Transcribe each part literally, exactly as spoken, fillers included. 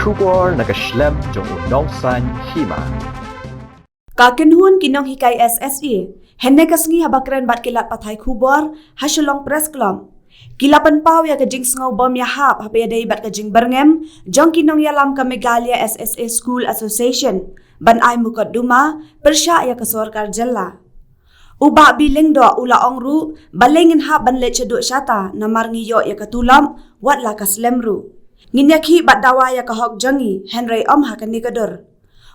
Khubor na ka shlem jong u nongsan hima. Ka kynhun ki nonghikai S S A hynne ka sngi haba kren bad ki lad pathai khubor ha Shillong Press Club, ki la pynpaw ïa ka jingsngew bym ïahap haba ïadei bad ka jingbyrngem jong ki nongïalam ka Meghalaya S S A School Association ban ai mukotduma pyrshah ïa ka sorkar jylla. U Bah B. Lyngdoh u la ong ruh, balei ngin hap ban leit shaduh shata namar ngi ïoh ïa ka tulop, wat la ka slem ruh. Ngin ïakhih bad dawa ïa ka hok jong ngi, hynrei ym ha kane ka dur.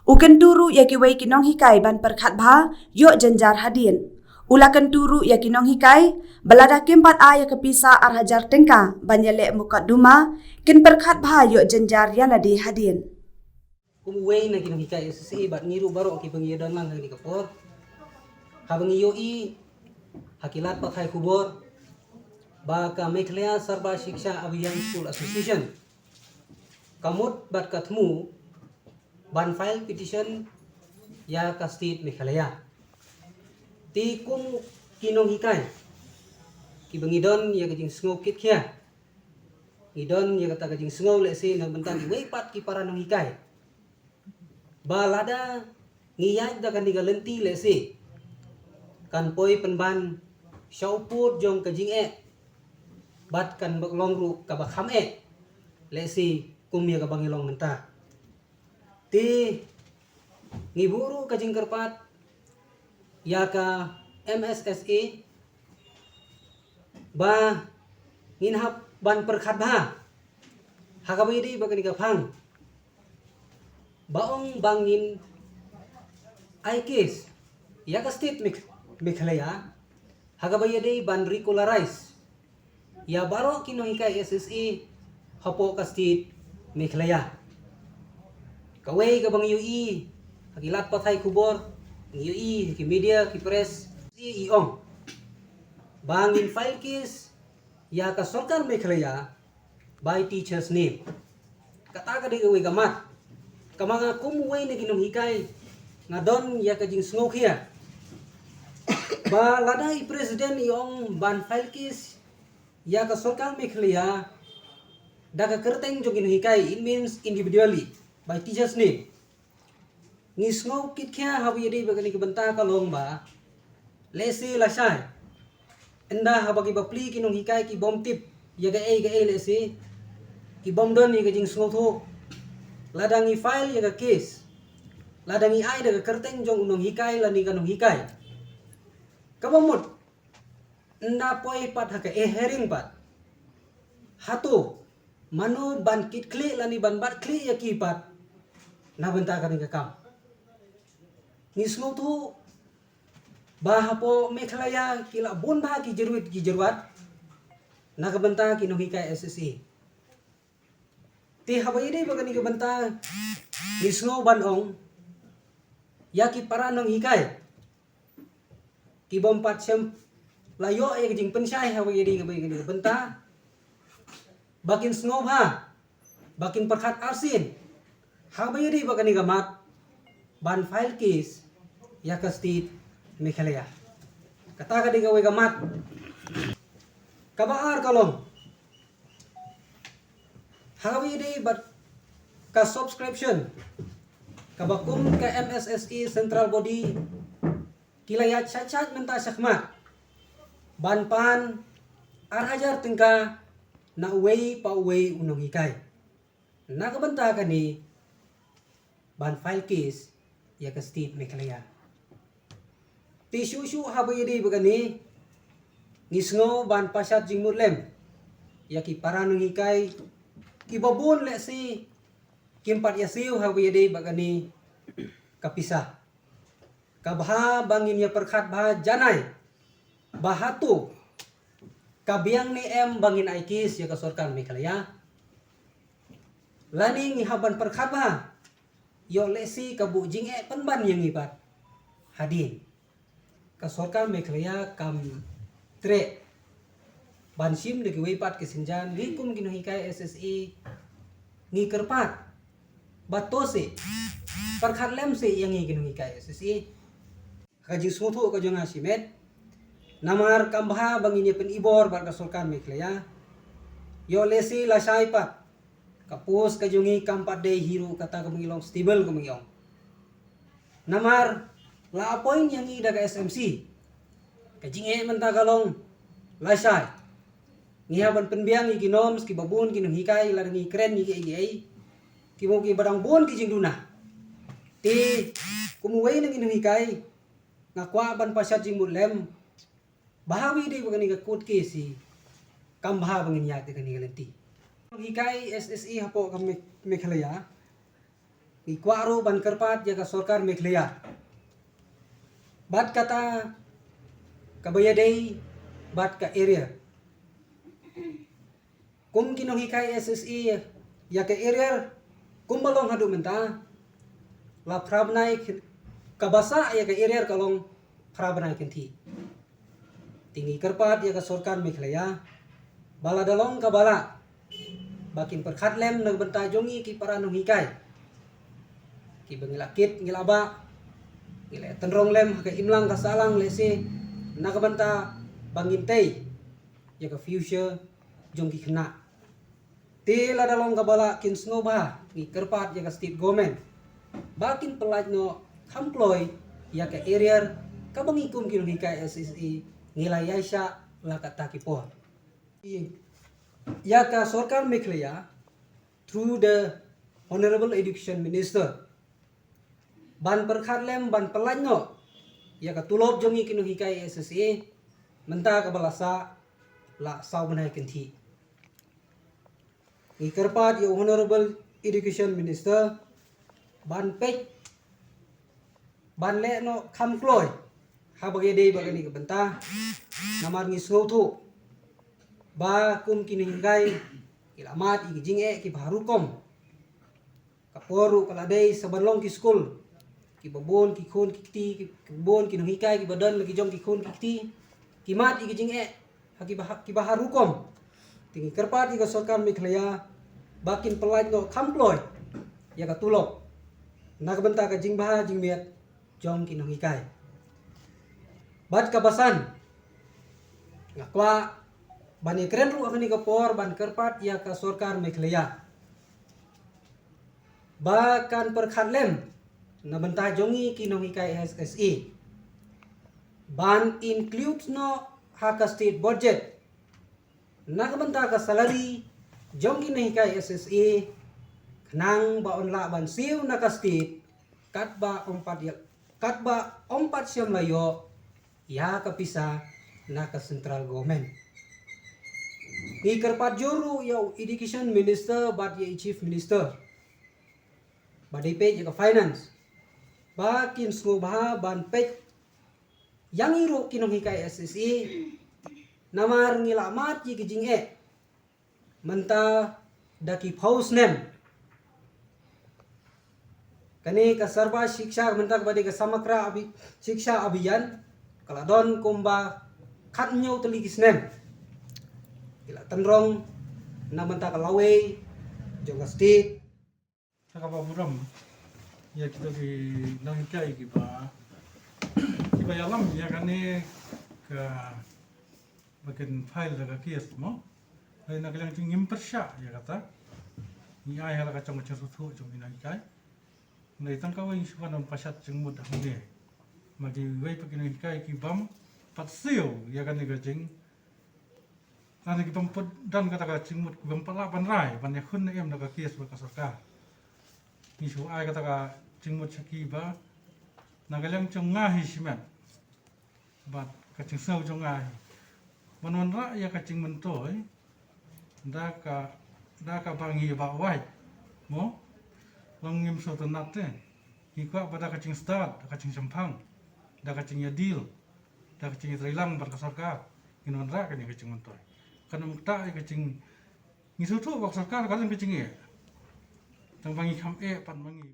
U kyntu ruh ïa kiwei ki nonghikai ban pyrkhat bha, ïoh jynjar hadien. U la kyntu ruh ïa ki nonghikai, ba lada kim pat ai ïa ka pisa ar hajar tyngka ban ïaleh mukotduma, kin pyrkhat bha ïoh jynjar ïa lade hadien. Kum uwei na ki nonghikai S S A bad ngi ruh baroh kiba ngi ïadon lang ha kane ka por, haba ngi ïohi ha ki lad pathai khubor ba ka Meghalaya Sarva Shiksha Abhiyan School Association ka mut bad ka thmu ban file petition ïa ka state Meghalaya. Te kum ki nonghikai kiba ngi don ïa ka jingsngew kitkhia, ngi don ïa kata ka jingsngew lehse na ka bynta kiwei pat ki para nonghikai, ba lada ngi ïaid da kane ka lynti lehse kan poi pynban sha u pud jong ka jingeh bad kan long ruh kaba kham eh lehse kum ïa kaba ngi long mynta. Te ngi buh ruh ka jingkyrpad ïa ka M S S A ba ngin hap ban pyrkhat bha ha kaba ïadei bad kane ka phang ba ong ba ngin ai case ïa ka state Megh- Meghalaya ha kaba ïadei ban regularize ïa baroh ki nonghikai S S A hapoh ka state Meghalaya. Kawei kaba ngi ïohi ha ki lad pathai khubor, ngi ïohi ha ki media, ki press, i ong ba ngin file case ïa ka sorkar Meghalaya by teacher's name. Kata ka dei kawei ka mat kaba nga kum uwei na ki nonghikai nga don ïa ka jingsngewkhia ba lada i president i ong ban file case ïa ka sorkar Meghalaya da ka kyrteng jong ki nonghikai, it means individually by teacher's name. Ngi sngew kitkhia haba ïadei bad kane ka bynta ka long ba lehse lashai ynda haba ki bapli ki nonghikai ki bym tip ïa kaei kaei lehse ki bym don ïa ka jingsngewthuh, lada ngi file ïa ka case, lada ngi ai da ka kyrteng jong u nonghikai lane ka nonghikai, kaba mut ynda poi pat ha ka e hearing pat, hato mano ban kitkhlieh lane ban bat khlieh ïa ki pat na bynta kane ka kam? Ngi sngewthuh ba hapoh Meghalaya ki la bun bha ki jyrwit ki jyrwat na ka bynta ki nonghikai S S A. Te haba ïadei bad kane ka bynta ngi sngew ban ong ïa ki para nonghikai ki bym pat shym la ïoh ïa ka jingpynshai haba ïadei bad kane ka bynta ba kin sngewbha, ba kin pyrkhat arsien haba ïadei bad kane ka mat ban file case ïa ka state Meghalaya. Kata ka dei kawei ka mat. Kaba ar ka long haba ïadei bad ka subscription kaba kum ka M S S A central body ki la ïaid shait shait mynta shakhmat ban pan ar hajar tyngka na uwei pa uwei u nonghikai na ka bynta kane ban file case ïa ka state Meghalaya. Te shuh shuh haba ïadei bad kane ngi sngew ban pashat jingmut lem ïa ki para nonghikai kiba bun lehse kim pat ïasiew haba ïadei bad kane ka pisa. Ka bha ba ngin ïa pyrkhat bha janai ba hato ka biang ne em ba ngin ai case ïa ka sorkar Meghalaya, lane ngi hap ban pyrkhat bha ïoh lehse ka buh jingeh pynban ïa ngi pat hadien. Ka sorkar Meghalaya kam treh ban shim da kiwei pat ki sienjam. Ngi kum ki nonghikai S S A ngi kyrpad ba to seh pyrkhat lem seh ïa ngi ki nonghikai S S A ha ka jingsngewthuh ka jong nga shimet. Namar kam bha ba ngin ïa pynibor bad ka sorkar Meghalaya. Ïoh lehse lashai pat Ka post ka jong ngi kam pat dei hi ruh kata kaba ngi long stable kaba ngi ong. Namar la appoint ïa ngi da ka S M C. Ka jingeh mynta ka long lashai. Ngi hap ban pynbiang ïa ki norms kiba bun ki nonghikai lada ngi kren ïa kiei kiei. Ki mo kiba dang bun ki jingduna. Te kum uwei na ki nonghikai nga kwah ban pashat jingmut lem. Bha wi dei ba kane ka court case hi kam bha ba ngin ïaid da kane ka lynti. Nonghikai S S A hapoh ka Me-, Meghalaya. Ngi kwah ruh ban kyrpad ïa ka sorkar Meghalaya bad kata kaba ïadei bad ka arrear. Kum ki nonghikai S S A ïa ka arrear kumba long haduh mynta la phra bnai khy-, kaba sah ïa ka arrear ka long phra bnai kynthih. Te ngi kyrpad ïa ka sorkar Meghalaya ba lada long kaba lah ba kin pyrkhat lem na ka bynta jong ngi ki para nonghikai kiba ngi la kit ngi la bah, ngi la tynrong lem ha ka imlang ka sahlang lehse na ka bynta ba ngin tei ïa ka future jong ki khynnah. Te lada long kaba lah kin sngewbha ngi kyrpad ïa ka state government ba kin pyllait noh kham kloi ïa ka arrear kaba ngi kum ki nonghikai S S A ngi la ïaishah la katta ki por. Ïa ka sorkar Meghalaya through the Honorable Education Minister ban pyrkhat lem ban pyllait noh ïa ka tulop jong ngi ki nonghikai S S A mynta kaba la sah la saw bnai kynthih. Ngi kyrpad ïa u Honorable Education Minister ban peit ban leh noh kham kloi haba ïadei bad kane ka bynta. Namar ngi sngewthuh ba kum ki nonghikai ki la mad ïa ki jingeh kiba ha rukom. Ka por ruh ka la dei sa ban long ki skul kiba bun ki khun ki kti, kiba bun ki nonghikai kiba don la ki jong ki khun ki kti ki mad ïa ki jingeh ha kiba ha, kiba ha rukom. Te ngi kyrpad ïa ka sorkar Meghalaya ba kin pyllait noh kham kloi ïa ka tulop na ka bynta ka jingbha jingmiat jong ki nonghikai. Bad kaba san nga kwah ban ïakren ruh ha kane ka por ban kyrpad ïa ka sorkar Meghalaya ba kan pyrkhat lem na bynta jong ngi ki nonghikai S S A ban include noh ha ka state budget na ka bynta ka salary jong ki nonghikai S S A khnang ba yn lah ban siew na ka state katba ym pat ïa, katba ym pat shym la ïoh ïa ka pisa na ka central government. Ngi kyrpad jur ruh ïa u Education Minister bad ïa i Chief Minister ba dei peit ïa ka finance ba kin sngewbha ban peit ïa ngi ruh ki nonghikai S S A. Namar ngi la mad ïa ki jingeh mynta da ki phew snem. Kane ka Sarva Shiksha mynta kaba dei ka Samagra Abhi-, Shiksha Abhiyan ka la don kumba khathynñiew tylli ki snem. Ki la tynrong na mynta ka lawei jong ka state. Kaba burom ïa kita ki nonghikai kiba, kiba ïalam ïa kane ka ba kin file da ka case mo. Hynrei na ka liang jong ngi ngim pyrshah ïa kata. Ngi ai ha la ka jong ka jingsngewthuh jong ki nonghikai. Hynrei tang kawei ngi shu wan ban pashat jingmut hangne. Ma kiwei pat ki nonghikai ki bym pat siew ïa kane ka jing, lane ki bym pat don kata ka jingmut, ki bym pat lah ban rai ban ïakhun ne em da ka case bad ka sorkar. Ngi shu ai kata ka jingmut sha ki ba na ka liang jong nga hi shimet bad ka jingsngew jong nga hi, ban wanrah ïa ka jingmyntoi da ka, da kaba ngi ïa bah wai mo. Long ngim sngewtynnat te. Ngi kwah ba da ka jingstad, da ka jingshemphang, da ka jingïadil, da ka jingïatreilang bad ka sorkar ngin wanrah kane ka jingmyntoi. Kan ym ktah ïa ka jing, ngi sngewthuh ba ka sorkar ka don ka jingeh. Tang ba ngi kham eh pat ma ngi.